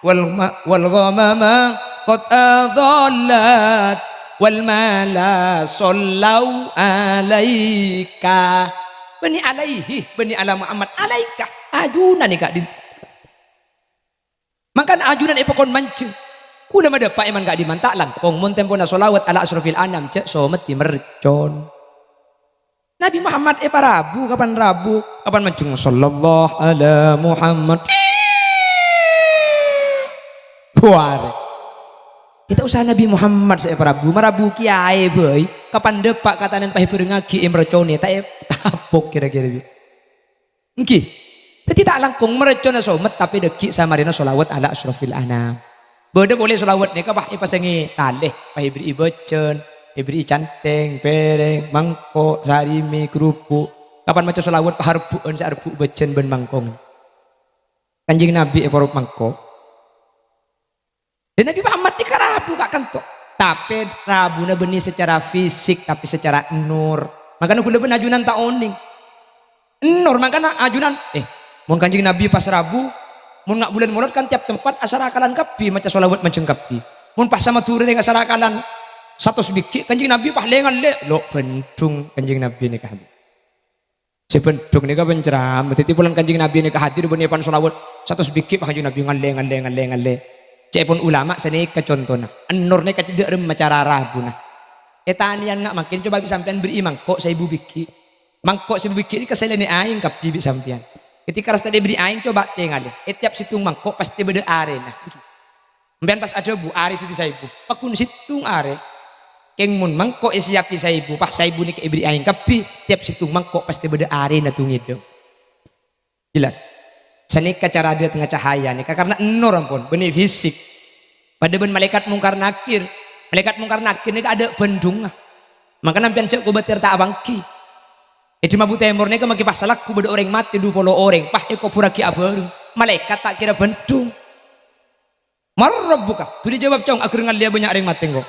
"Wal ma-, wal ghamama qad adhallat, wal mala shallau alaika." Bânnè alaihi, bânnè ala Muhammad, alaika. Ajunan nèka ka'dinto. Mangkana ajunan èpakon manjheng. Kaulâ madâpa' èman ka'dimman ta' langkong mon tempona shalawat ala asyrafil anam jhâ' someddhi mercon. Nabi Muhammad èparabu, kapan rabu, kapan manjheng, "Shallallahu ala Muhammad." Buwâr. Ghi' ta' osa Nabi Muhammad sè èparabu, marabu kèyaè bhâi. Kapan dâpa' katanan pas èbhârengngaghi è merconè, ta' ètapok kèra-kèra. Èngghi. Dhâddhi ta' langkong mercona somet, tapè dhâggi' samarèna shalawat ala asyrafil anam. Bâdâ polè shalawat nèka, pas èpasangè talè, pas èberri'i bâjân, èberri'i cantèng, pèrèng, mangko', sarimi, kerupuk. Kapan maca shalawat, pas arebbhu'ân sè arebbhu' bâjân bân mangkong. Kanjeng Nabi èparop mangko'. Dan Nabi Muhammad nèka rabu ka'dinto. Tapè rabuna bânnè secara fisik, tapè secara nur. Mangkana ghulâ bân ajunan ta' onèng. Nur, mangkana ajunan, eh, mon Kanjeng Nabi pas rabu, mon nga' bulân Molod kan tiap tempat asarakalan kabbhi maca shalawat manjheng kabbhi. Mon pas sa Madhurâ rèng asarakalan satos bighi', Kanjeng Nabi pas lè-ngallè, lo' bhendhung Kanjeng Nabi nèka. Sè bhendhung nèka penceramah. Dhâddhi polana Kanjeng Nabi nèka hadir bânnè pan shalawat satos bighi', pas Kanjeng Nabi ngallè, ngallè, ngallè, ngallè. Ca'èpon ulama sanèka contona. Nur nèka cè' dâ' remma cara rabuna. Ètanèyan nga' mangkèn coba bi' sampèyan berri'i mangko' saèbu bighi'. Mangko' sè bâbighi' nèka sè èlènè aèng kabbhi bi' sampèyan. Ketika rasta diberi aèng, coba tengalè. È tiap sèttong mangko' pastè bâdâ arèna. Sampèyan pas adhâbu, "Arè dhâddhi saèbu." Paghun sèttong arè. Kèng mon mangko' èsiyapi saèbu, pas saèbu nèka èbèrri' aèng kabbhi, tiap sèttong mangko' pastè bâdâ arèna du ngèdhâ. Jelas? Sanèka cara dâtengnga cahaya nèka, karena ènnor ampon, bânnè fisik. Padâ bân malaèkat Mungkar Nakir. Malaèkat Mungkar Nakir nèka adâ' bhândhungnga. Mangkana sampèyan jhâ' kobâtèr ta' apangghi. È Dhimmabu Tèmor nèka makè pas salagghu bâdâ orèng matè du polo orèng, pas èkobhurraghi abhâreng. Malaèkat ta' kèra bhândhung. "Man rabbuka?" Dhuli jâwâb, "Cong, aghâr ngallèya bânnya' orèng matè engko'."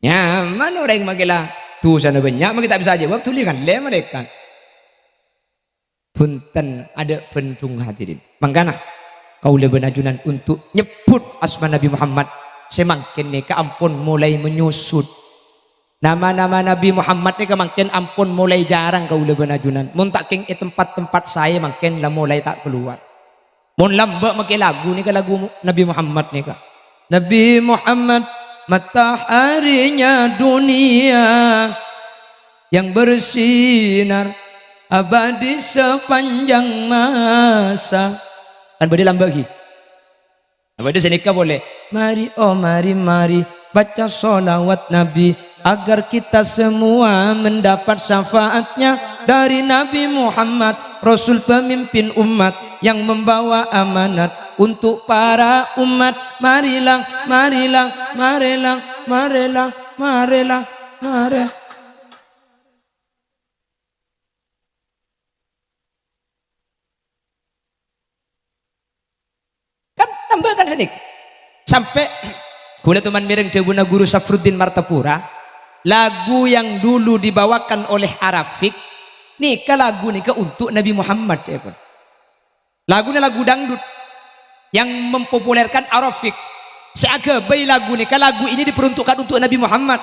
Nyaman orèng makè la dusana bânnya', makè ta' bisa ajâwâb, dhuli ngallè malaèkat. Bhunten, adâ' bhândhung, hadirin. Mangkana, kaulâ bân ajunan untuk nyebbhut asma Nabi Muhammad sè mangkèn nèka ampon mulai menyusut. Nama-nama Nabi Muhammad nèka mangkèn ampon mulai jarang kaulâ bân ajunan. Mon ta' kèng è tempat-tempat saè mangkèn la mulai ta' kalowar. Mon lambâ' makè lagu nèka, lagu Nabi Muhammad nèka. Nabi Muhammad, mataharinya dunia yang bersinar abadi sepanjang masa. Kan bâdâ lambâ' ghi. Apa itu sanèka boleh? Mari, oh mari, mari, baca sholawat Nabi, agar kita semua mendapat syafaatnya dari Nabi Muhammad, Rasul pemimpin umat yang membawa amanat untuk para umat. Marilah, marilah, marilah, marilah, marilah, marilah. Kan nambah kan sanèka. Sampè' kaulâ toman mèreng dhâbuna Guru Safruddin Martapura, lagu yang dulu dibawakan oleh Arafik, nèka lagu nèka untuk Nabi Muhammad, ca'èpon. Laguna lagu dangdut yang mempopulerkan Arafik. Sè aghâbây lagu nèka, lagu ini diperuntukkan untuk Nabi Muhammad.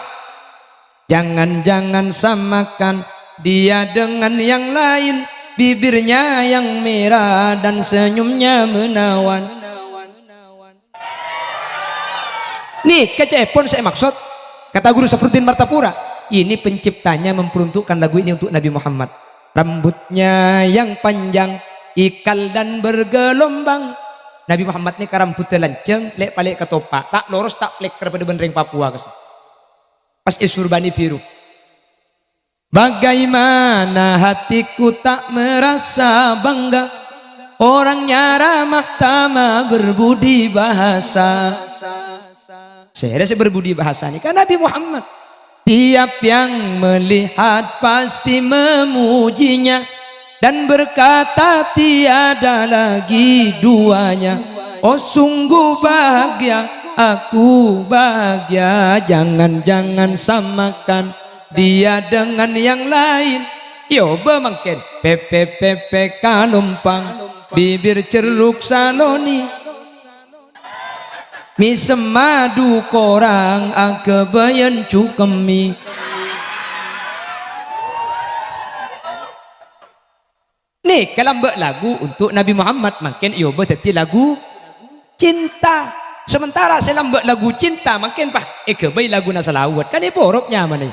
Jangan-jangan samakan dia dengan yang lain, bibirnya yang merah dan senyumnya menawan. Nèka ca'èpon sè èmaksod, kata Guru Safruddin Martapura, ini penciptanya memperuntukkan lagu ini untuk Nabi Muhammad. Rambutnya yang panjang, ikal dan bergelombang. Nabi Muhammad nèka rambhudhâ lanjhâng, lè'-palè' katopa', ta' loros, ta' plèkker padâ bân rèng Papua kassa. Pas èsurbani biru. Bagaimana hatiku tak merasa bangga, orangnya ramah tamah berbudi bahasa. Sèra sè berbudi bahasa nèka Nabi Muhammad. Tiap yang melihat pasti memujinya dan berkata, "Tiada lagi duanya." Oh, sungguh bahagia, aku bahagia. Jangan-jangan samakan dia dengan yang lain. Iyâ, obâ mangkèn. Pèpè, pèpè, kalompang. Bibir cerruk saloni. Mèsem madu korang aghâbâyân cukemmè. Nèka lambâ' lagu untuk Nabi Muhammad, mangkèn èobâ dhâddhi lagu cinta. Sementara sè lambâ' lagu cinta, mangkèn pas èghâbây laguna salawat. Kan èporop nyamana.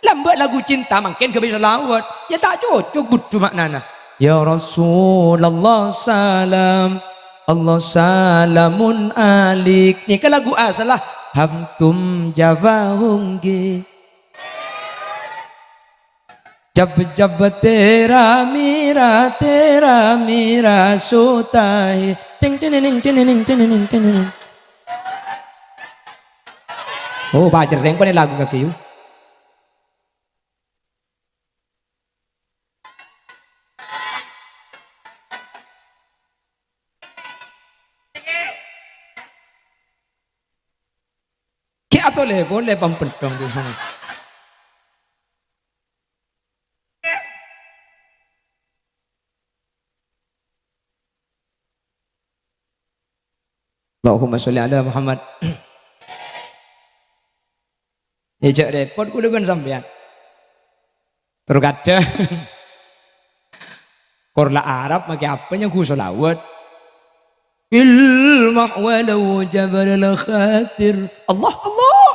Lambâ' lagu cinta, mangkèn ghâbây salawat. Iyâ ta' cocok budhu ma'nana. Ya Rasulullah salam, Allah salamun alaik. Nèka lagu asalla. Hamtum jawahungge. Jab jab tera mera, tera mera sota hai. Ting ting ting ting ting ting ting. Oh, pacerrèng panè lagu kakè, yu. Ghi' atolè polè pampènthong, Bu. Allahumma sholli ala Muhammad. Yâ, jhâ' rèpot kaulâ bân sampèyan. Terkadang Kor la Arab makè apa nyangghu shalawat? Ilmah walau jabalal khatir. Allah, Allah.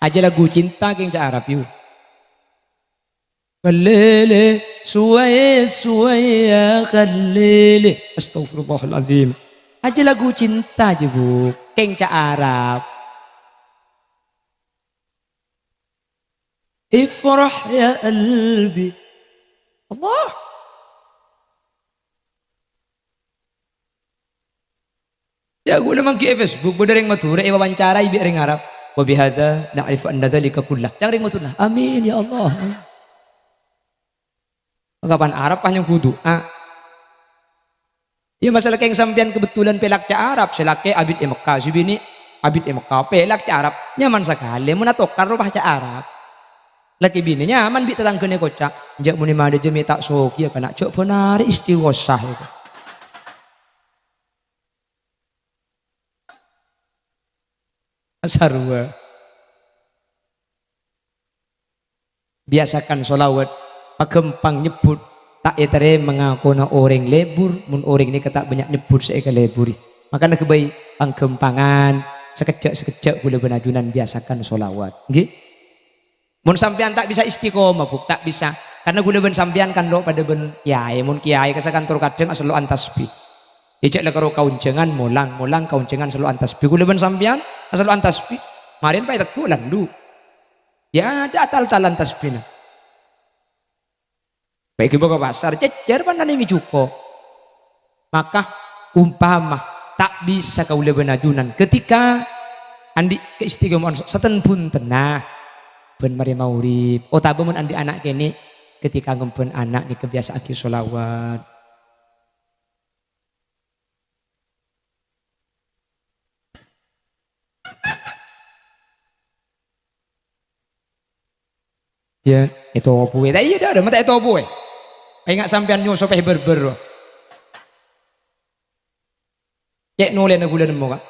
Ajâ lagu cinta kèng ca' Arab, yu. Khallili, suwai, suwai, ya khallili. Astaghfirullahaladzim. Ajâ lagu cinta jâ, Bu. Kèng ca' Arab. Ifrah ya qalbi. Allah. Ya, ghulâ mangghi è Facebook, bâdâ rèng Madhurâ èwawancarai bi' rèng Arab. "Wa bihadza na'rifu anna dzalika kullah." Ca'na rèng Madhurâ, "Amin, ya Allah." Kapan Arab pas nyangghu du'a. Ya, masalah kèng sampèyan kebetulan pèlak ca' Arab, sè lakè' abit è Mekkah, sè binè' abit è Mekkah, pèlak ca' Arab, nyaman sakalè, mon atokar rowa ca' Arab. Lakè binè nyaman bi' tatangghâna èkoca', "Enjâ' mon è madâ jâ mè' ta' soghi, ya, kana', jâ' bân arè istighosah." Sarwa. Biasakan sholawat, paghâmpang nyebbhut, ta' ètarèma ngakona orèng lebur, mon orèng nèka ta' bânnya' nyebbhut sè èkaleburi. Makana ghâbây pangghâmpangan, sakejjhâ'-sakejjhâ' ghulâ bân ajunan biasakan sholawat. Ngghi? Mon sampèyan ta' bisa istiqomah, Bu, ta' bisa. Karna ghulâ bân sampèyan kan lo' padâ bân kèyaè. Mon kèyaè ka sakantor kadhâng asello'an tasbih. È jâ' la karo kaonjhângan molang, molang kaonjhângan sello'an tasbih. Ghulâ bân sampèyan asello'an tasbih. Marèn paè tegghu' landu'. Ya, ada atal-talan tasbihna. Bâi ghibâ ka pasar, cècèr pananèngè jhuko'. Maka umpama ta' bisa kaulâ bân ajunan, ketika andi' kaistiqoma'an saten-bhuntenna bân marè maurip, otabâ mon andi' ana' kènè', ketika ngembhân ana' nèka biasa'aghi sholawat. Ya, ètopowè. Ta' iyâ, dhâ', dhâ', ma' ta' ètopowè. Enga' sampèyan nyoso pèh bârbâr, rowa. Cè' nolèna ghulâ nemmo, Ka'.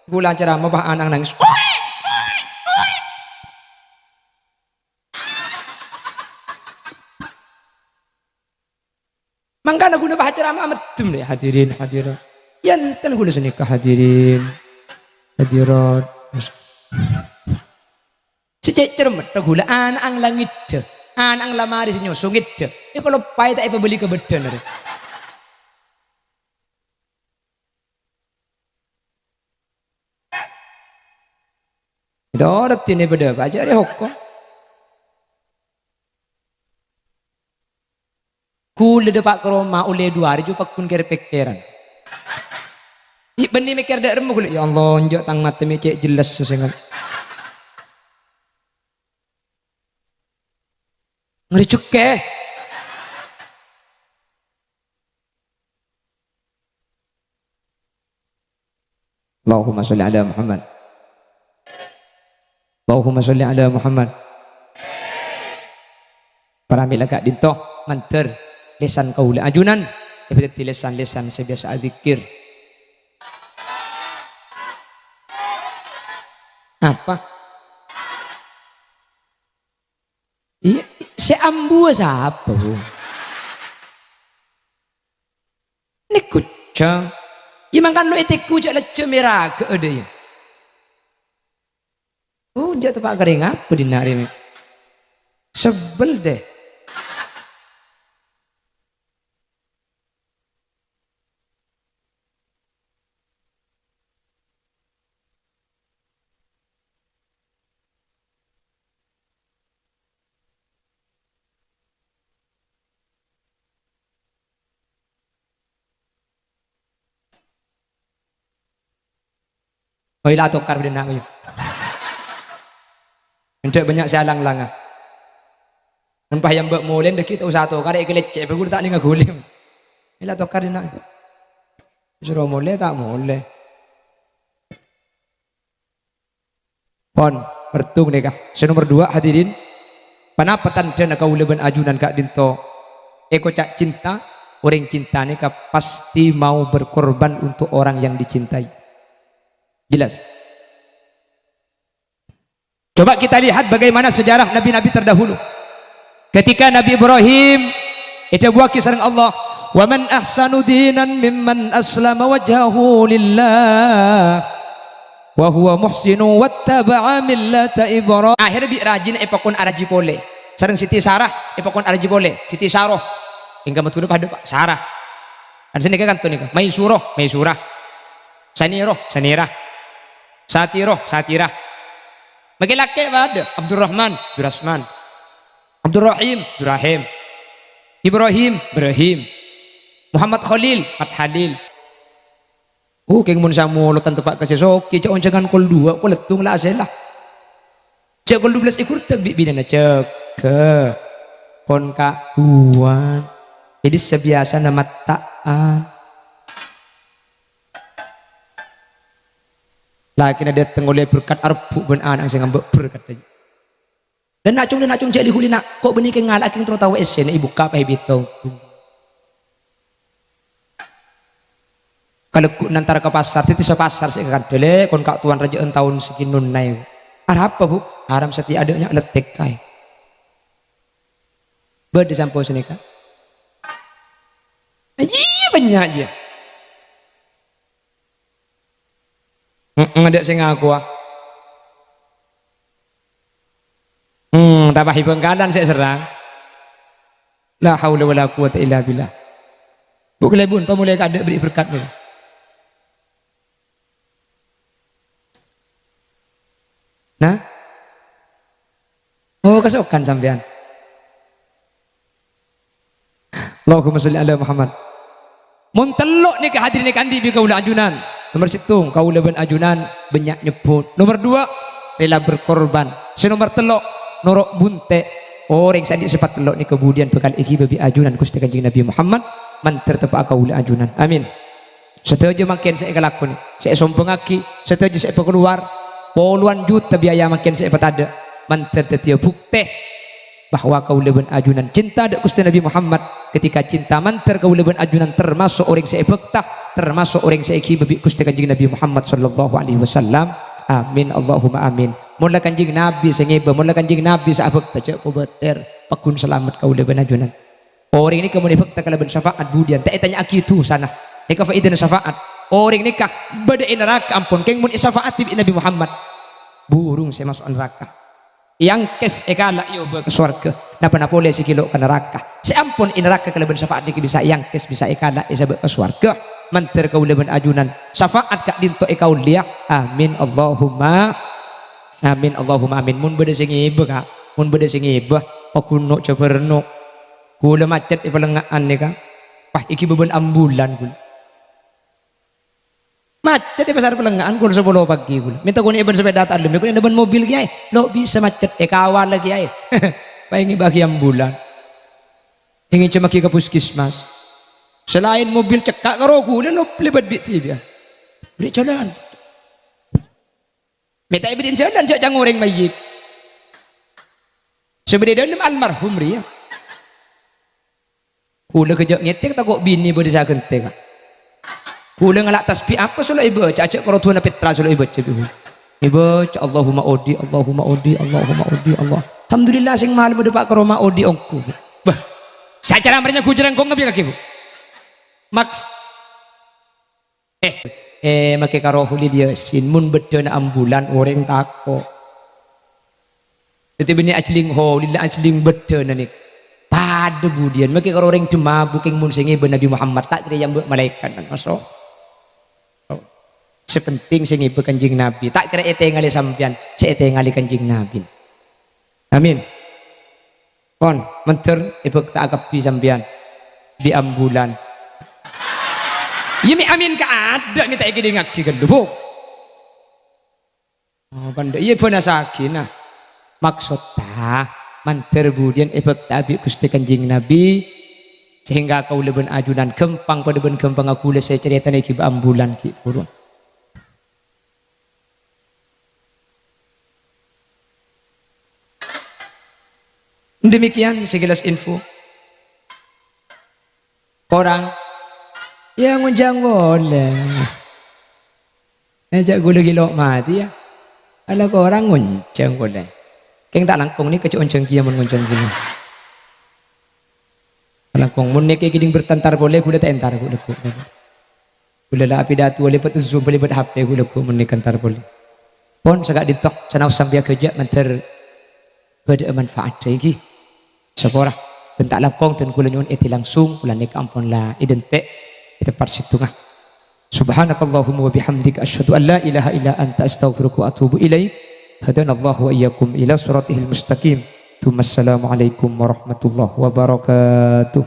Ghulâ ceramah, pas ana' nangès. Mangkana ghulâ pas ceramah ameddhem, lè, hadirin, hadirat. Enten ghulâ sanèka, hadirin, hadirat. Sè cè' cermettha ghulâ, ana'na la ngèddhâ, ana'na la marè sè nyoso ngèddhâ. Èpaloppaè ta' èpabâli ka bâddhâna, rè. Itu raddhinna bâdâ apa? Ajârè hokom. Ghulâ dâpa' ka roma ollè du arè jhu pagghun kèr-pèkkèran. Bânnè mèkkèr dâ' remma ghulâ, "Ya Allah, enjâ' tang matè mè' cè' jelas sè sènga'." Ngarèjhekkè. Allahumma sholli ala Muhammad. Allahumma sholli ala Muhammad. Paramila ka'dinto mandhâr lèsan kaulâ ajunan èpadhâddhi lèsan-lèsan sè biyasa adzikir. Apa? Iyâ, sè ambuwâ sapa, Bu? Nèko jhâ. Iyâ, mangkana lo' ètèghu jhâ' lejjhâ mèraghâ'â, dâ, iyâ. Oh, jhâ' teppa' karèng apa dinna' rèya? Sebbel, dâ. Oi, la tokar bâdâna, oi. Endâ' bânnya' sè alang-langa. Mon pas yâ mbâ' molè, dâgghi' ta' osa tokar, èkalèccè', bâ' ghulâ ta' nènga ghulâ. Oi, la tokar dinna'. Soro molè, ta' molè. Pon, mertung nèka. Sè nomer dua, hadirin. Ponapa tandhâna kaulâ bân ajunan ka'dinto? Èkoca' cinta, orèng cinta nèka pasti mau berkorban untuk orang yang dicintai. Jelas? Coba kita lihat bagaimana sejarah nabi-nabi terdahulu. Ketika Nabi Ibrahim Èdhâbuwâghi sareng Allah, "Wa man ahsanu dinan mimman aslama wajhahu lillah wa huwa muhsinu wattaba'a millata Ibrahim." Akhèrra bi' rajina èpakon arajhi polè. Sareng Siti Sarah èpakon arajhi polè. Siti Saroh. Èngghâ madhurâ padâ, Pak. Sarah. Kan sanèka kanto nèka. Maisurah, Maisurah. Sanèroh, Sanèrah. Satèroh, Satèrah. Makè lakè' padâ. Abdurrahman, Durrasman. Abdurrahim, Durrahim. Ibrahim, Ibrahim. Muhammad Khalil, Mat Halil. Oh, kèng mon samolodhân teppa' ka sè soghi, jhâ' onjhângan kol duwâ', kol èttung la asèla. Jhâ' kol dubellâs èghurdhâk bi' binèna, jâgâ. Kon kaduwân. Jadi sabiyasana matta'an. Lakèna dâteng ollè berkat, arebbhu' bân ana' sè ngambâ' berkat. Dan na'-cong, dan na'-cong, jhâ' li-ghuli, na'. Ko' bânnè kèng ngala', kèng terro tao essèna, èbukka' apa è bidhâ. Kalagghu' nantara ka pasar, dhâddhi sapasar sè èkakandhâ, "Lè', kon ka' towan rajâ'ân taon sè ghi' nonna'è." "Arapa, Bu'?" "Aram satèya adâ' nya' lettek kaè." Bâdâ sampo sanèka? Iyâ, bânnya' jiyâ. Heeh, adâ' sè ngakowa. Hmm, tapahi Bhângkalan sè èserrang. La haula wala quwwata illa billah. Bu' kalèbun, pamolaè kaadâ' bâri' berkat nèka. Nah? Oh, kasokan sampèyan. Allahumma sholli ala Muhammad. Mon tello' nèka hadirin nèka andi' bi' kaulâ ajunan. Nomer sèttong, kaulâ bân ajunan bânnya' nyebbhut. Nomer duwâ', rela berkorban. Sè nomer tello', noro' bunte'. Orèng sè andi' sèpat tello' nèka budiyân bhâkal èghibâ bi' ajunan Ghustè Kanjeng Nabi Muhammad, mandhâr teppa'a kaulâ ajunan. Amin. Sadhâjâ mangkèn sè èkalakonè, sè èsombhângngaghi, sadhâjâ sè èpakalowar, polowan juta biaya mangkèn sè èpatadâ', mandhâr dhâddhiyâ bhuktè bahwa kaulâ bân ajunan cinta dâ' Ghustè Nabi Muhammad. Ketika cinta mandhâr kaulâ bân ajunan termasuk orèng sè èbhâkta, termasuk orèng sè èghibâ bi' Ghustè Kanjeng Nabi Muhammad sallallahu alaihi wasallam. Amin, Allahumma amin. Mon la Kanjeng Nabi sè ngèbâ, mon la Kanjeng Nabi sè abhâkta, jhâ' kobâtèr, pagghun salamet kaulâ bân ajunan. Orèng nèka mon èbhâkta kalabân syafaat budiyân, ta' ètanya'aghi dhusana. Nèka faèdana syafaat. Orèng nèka bâdâ è naraka ampon, kèng mon èsyafaati bi' Nabi Muhammad, burung sè maso'a naraka. Èangkès èkala' èobâ ka sowarghâ. Pa-napa polè sè ghi' lo' ka naraka. Sè ampon è naraka kalabân syafaat nèka bisa èangkès, bisa èkala' èsabâ' ka sowarghâ. Mandhâr kaulâ bân ajunan syafaat ka'dinto èkaollèya. Amin, Allahumma amin, Allahumma amin. Mon bâdâ sè ngèbâ, Ka'. Mon bâdâ sè ngèbâ, pagghun no' jhâbâr no'. Kaulâ macet è Palengnga'an nèka. Wah, èghibâ bân ambulan kaulâ. Macet è pasar Palengnga'an, pokol sapolo pagi kaulâ. Mènta konè' bân sepeda ta' lem, konè' bân mobil kèyaè. Lo' bisa macet, èkawal kèyaè. Paèngè bâgi ambulan. Èngèn cemmaghi ka puskesmas. Sè laèn mobil cekka' karo kaulâ, lo' lèbât bi' dhibi'ân. Bâri' jhâlân. Mènta èbâri'in jhâlân, jhâ' cang orèng mayyit. Sè bâdâ è dâlem almarhum rèya. Kaulâ ghâjâ' ngètèk tako' binè bâdâ sè aghântè, Ka'. Kaulâ ngala' tasbih apa sè lo' èbâca, jhâ' karo du'âna pètra sè lo' èbâca bi' kaulâ. Èbâca, "Allahumma odi, Allahumma odi, Allahumma odi, Allah." Alhamdulillah, sèng malem dâpa' ka roma odi ongghu. Bâh, sacara marèngnga ghujrâ engko' ngabiyâ kakè, Bu. Maks-, Eh, eh, makè karo Kholil Yasin, mon bâddhâna ambulan, orèng tako'. Dhâddhi bânnè ajhâling Kholil, ajhâling bâddhâna nèka. Padâ budiyân, makè karo orèng dhâmma bhukèng mon sè ngèbâ Nabi Muhammad, ta' kèra èambâ' malaèkat, kan, maso. Sè penting sè ngèbâ Kanjeng Nabi, ta' kèra ètèngalè sampèyan, sè ètèngalè Kanjeng Nabi. Amin. Pon, mandhâr èbhâkta'a kabbhi sampèyan bi' ambulan. Iyâ, mè' amin ka'adâ', mè' ta' èkèdingngaghi ghâllu, Bu. Oh, pandâ', iyâ, bhânasaghi, nah. Maksoddhâ, mandhâr budiyân èbhâkta'a bi' Ghustè Kanjeng Nabi, sehingga kaulâ bân ajunan ghâmpang padâ bân ghâmpangnga kaulâ sè carètana èghibâ ambulan ghi' bhuru. Demikian sekilas info. Korang. Iyâ, ngonjhâng polè. Eh, jhâ' ghulâ ghi' lo' matè, yâ. Ala korang ngonjhâng polè. Kèng ta' langkong nèka jhâ' onjhâng kèya mon ngonjhâng kèya. Kalangkong mon nèka kèdhing bertantar polè, ghulâ ta' entar, ghulâ, ghulâ. Ghulâ la apidato lèbât Zoom, lèbât H P, ghulâ, ghulâ, mon nèka entar polè. Pon, saka'dinto, sanaos sampèyan ghâjâ mandhâr bâdâ'â manfaatta, ènggi. Saporana, bân ta' langkong dân ghulâ nyo'on èdhi langsung, polana nèka ampon la èdhânte' è tempat sèttonga. Subhanakallahumma wa bihamdika, asyhadu an la ilaha illa anta, astaghfiruka wa atubu ilaik. Hadanallahu wa iyyakum ila siratihil mustaqim. Tsumma assalamualaikum warahmatullahi wabarakatuh.